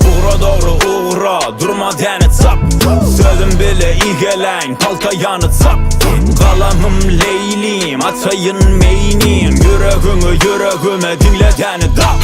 Ugra dogry ugra, durma däne çap Sözüm bile igeläýin, palta ýany çap Galamym leýlim, açaýyn meýnim Ýüregiňi ýüregime diňle däne dak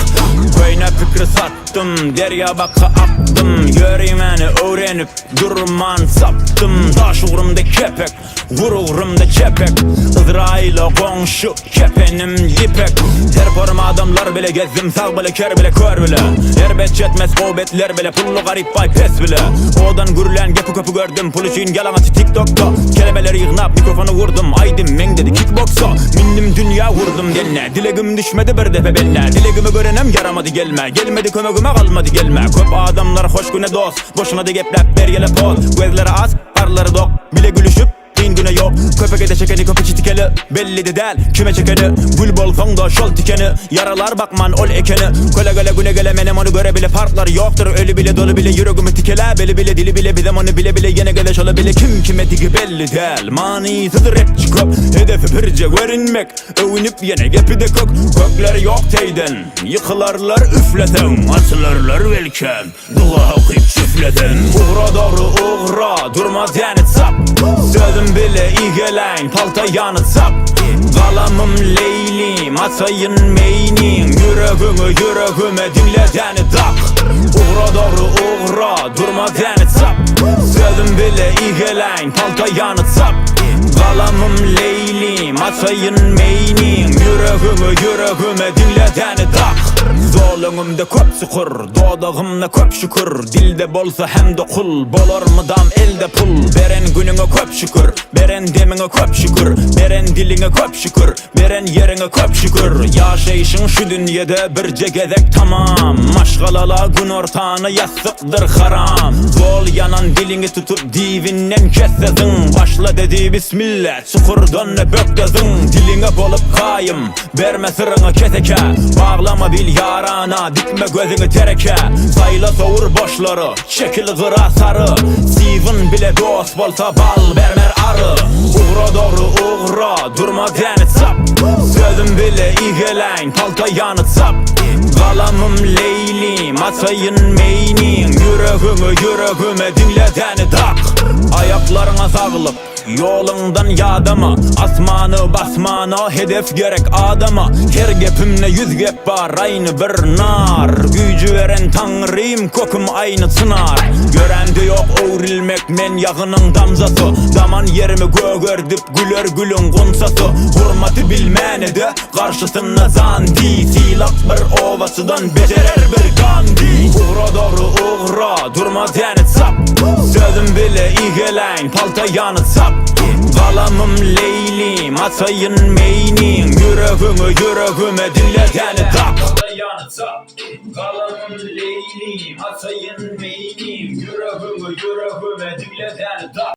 Köýne pikri satdym, derýa baka akdym Ýörimäni öwrenip, durman sapdym Daş ugrumda kepek, Gurugrumda çepek Yzraýyla goňşy kepenim ýüpek Her forum adamlar bile gezdim sag bile ker bile kör bile Erbet çetmez gowy betler bile pully garyp baý pes bile Owadan gürlän gepi köpi gördüm pul üçin ýalaňaç tiktokda Kelemeleri ýygnap mikrofony vurdum aýdym meňzedi kikboksa Mindim dünýä vurdum denne dilegim düşmedi bir depe benne Dilegimi görenem ýaramady gelme gelmedi kömegime galmady gelme Köp adamlar hoş güne dost boşuna-da gepläp ber ýele poz Gözleri aç Garlary dok, bile gülüşip, kyn güne ýok Köpege-de çekeni köpüçi tikeli Belli-de däl, kime çekeni Gül bolsaň-da şol tikeni Ýaralar bakman ol ekeni Köle gele, güne gele menem ony göre bile Parklary ýokdur öli bile, doly bile Ýüregimi tikelä, beli bile, dili bile Bizem ony bile bile, ýene gele şola bile Kim kime digi belli däl, manysyz repçi köp Hedefi birje görünmek, öwünip ýene gepi-de kök Kökleri ýok teýden, ýykylarlar üfleseň Açylarlar belkem. Duga okyp çüfleden Ugra dogry ugra durma däni çap Sözüm bile igeläýin palta ýany çap Galamym leýlim açaýyn meýniň Ýüregiňi ýüregime diňle däni dak Ugra dogry ugra durma däni çap Sözüm bile igeläýin palta ýany çap Galamym leýlim açaýyn meýniň Ýüregiňi ýüregime diňle däni dak Zol öňümde köp çukur Dodagymda köp şükür, dilde bolsa hem-de kul Bolar mydam elde pul Beren günüňe köp şükür, beren demiňe köp şükür Beren diliňe köp şükür, beren ýeriňe köp şükür Ýaşaýşyň şu dünýede birje gezek tamam Maşgalala günortany ýassykdyr haram Zol ýanan diliňi tutup düýbünden kesse zyň Başla dedi bismillä, çukurdan bökde zyň Diliňe bolup gaýym, Berme syryňy kesekä, Baglama bil ýarana, Dikme gözüňi terekä. Saýla sowur boşlary, Çekil gyra sary. Siwin bile dost bolsa bal bermer ary. Ugra dogry ugra, durma däni çap. Sözüm bile igeläýin, palta ýany çap. Galamym leýlim, açaýyn meýniň. Ýüregiňi ýüregime diňle däni dak. Aýaklaryňa saglyk. Ýoluňdan ýadama, asmany basmana hedef gerek adama Her gepimde ýüz gep bar aýny bir nar Güýji beren Taňrym köküm aýny çynar Ýörämde ýok öwrülmek men ýagynyň damjasy Daman ýerimi gögerdip güler gülüň gunçasy Hurmaty bilmänede garşysynda zandi Sylap bir obaçydan bejerer bir Gandi Ugra dogry ugra durma däni çap Sözüm bile igeläýin palta ýany çap Galamym leýlim açaýyn meýniň Ýüregiňi ýüregime diňle däni dak Palta ýany çap Galamym leýlim açaýyn meýniň Ýüregiňi ýüregime diňle däni dak.